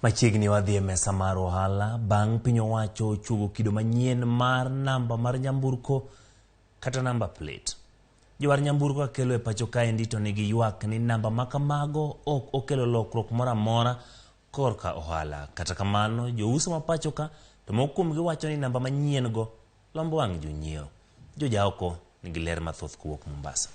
Machiegni wadhi e mesa mar ohala bang' piny owacho ochuogo kido manyien mar namba mar nyamburko kata namba plate. Jowar nyamburko kakelo e pacho kaendi to nigi ywak ni namba ma kamago ok okelo lokruok moro amora korka ohala. Kata kamano, jouso ma pacho ka to moko kuomgi wacho ni namba manyien go lombo wang' jonyiewo. Jojaoko nigi ler mathoth kowuok Mombasa.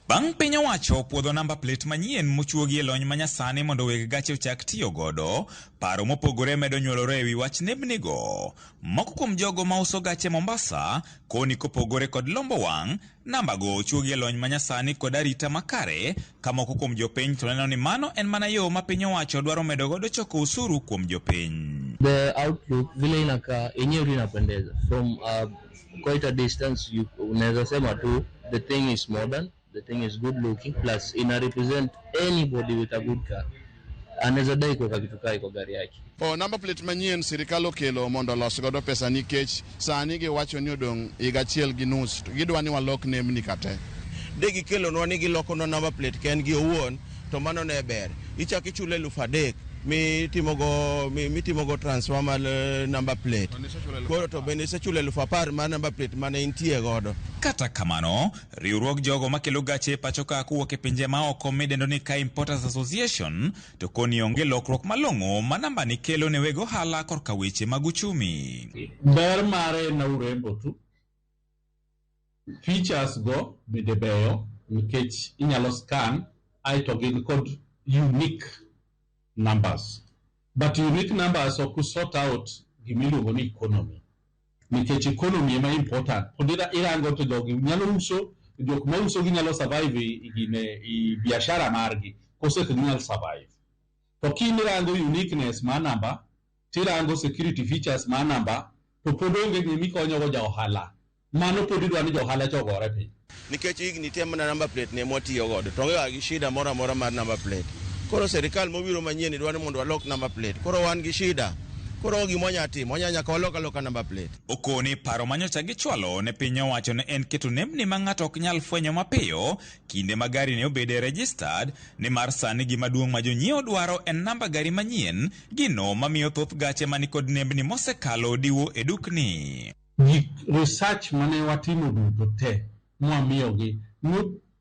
Bang' piny owacho puodho namba plate manyien mochuogi e lony manyasani mondo weg gache ochak tiyo godo, paro mopogore medo nyuolore ewi wach nembnigo. Moko kuom jogo mauso gache Mombasa koni kopogore kod lombo wang', nambago ochuogi e lony manyasani kod arita makare, ka moko kuom jopiny to neno ni mano en mana yo ma piny owacho dwaro medo godo choko usuru kuom jopiny. The outlook vile inakaa yenyewe tu inapendeza from quite a distance. You unaweza sema tu the thing is modern, the thing is good looking, plus ina represent anybody with a good car anaweza dai kuweka kitu kai kwa gari yake. O number plate manyien sirikal okelo mondo olos godo pesa nikech sani giwacho ni odong' higa achiel gi nus to gidwa ni walok nembni ka te. De gikelonwa ni gilokonwa number plate kendgi owuon to mano ne ber. Ichak ichulo 3000 mitimogo transfer mar number plate. Koro to bende isechulo 10,000 mar number plate mane intie godo. Kata kamano, riwruog jogo makelo gache e pacho ka kowuok e pinje maoko midendo ni Car Importers Association to koni onge lokruok malong'o ma nambani kelo ne weg ohala korka weche mag uchumi. Ber mare en urembo tu. Features go bende beyo nikech inyalo scan aeto gin kod unique numbers. But unique numbers ok sort out gimiluongo ni economy. Nikech economy ema important. Pod irango to jogi nyalo uso, jok mauso ginyalo survive i gine i biashara margi, koso ok ginyal survive. To kin irango uniqueness mar namba, tirango security features mar namba, to pod onge gimikonyogo ja ohala. Mano pod idwa ni jo ohala cha ogore piny. Nikech higni te mana number plate ne mwatiyo godo to onge ga gi shida moro amora mar number plate. Koro sirikal mobiro manyien dwa ni mondo walok number plate. Koro wan gi shida. Koro onge gima wanya timo, wanya nyaka walok aloka number plate. Okoni paro manyocha gichwalo ne piny owacho ne en keto nembni ma ng'ato ok nyal fwenyo mapiyo kinde ma gari ne obede registered, nimar sani gima duong' ma jonyiewo dwaro en namba gari manyien, gino mamiyo thoth gache manikod nembni mosekalo diwo e dukni. Gik research mane watimo duto te mwamiyogi ni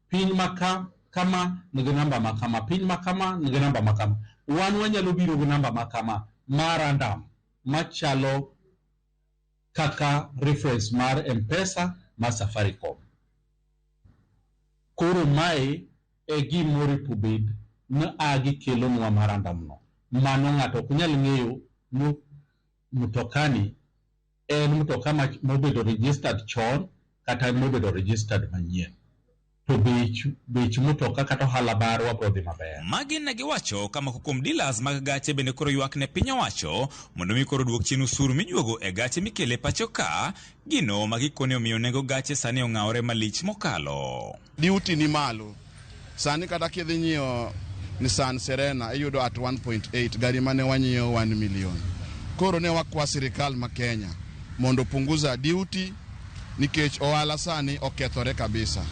piny maka kama nigi namba ma kama, piny ma kama nigi namba ma kama. Wan wanyalo biro gi namba ma kama ma random machalo kaka reference mar M-Pesa mar Safaricom. Koro mae e gimoripo bed ni a gikelonwa ma random no. Mano ng'ato ok nyal ng'eyo ni mtokani en mtoka mobedo registered chon kata mobedo registered manyien. To bech mtoka kata ohala marwa biro dhi maber. Magi ne giwacho ka moko kuom dealers mag gache bende koro ywak ne piny owacho mondo mi koro duok chien osuru mijuogo e gache mikele pacho ka, gino ma gikone omiyo nengo gache sani ong'awore malich mokalo. Duty ni malo. Sani kata kidhi nyiewo Nissan Serena iyudo at 1.8 gari mane wanyiewo 1 million. Koro ne wakwa sirikal ma Kenya mondo punguza duty nikech ohala sani okethore kabisa.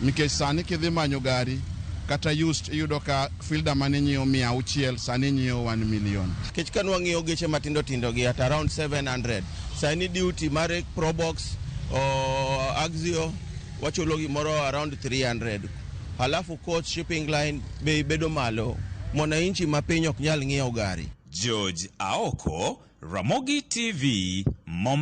Nikech sani kidhi manyo gari kata used iyudo ka Fielder mane nyiewo 600 sani nyiewo 1 million. Nikech ka nwang'iyo geche matindo tindo gi at around 700, sani duty mar Probox o Axio wachulo gimoro around 300. Halafu coach shipping line bei bedo malo. Mwananchi ma piny ok nyal ng'iewo gari. George Aoko, Ramogi TV, Mombasa.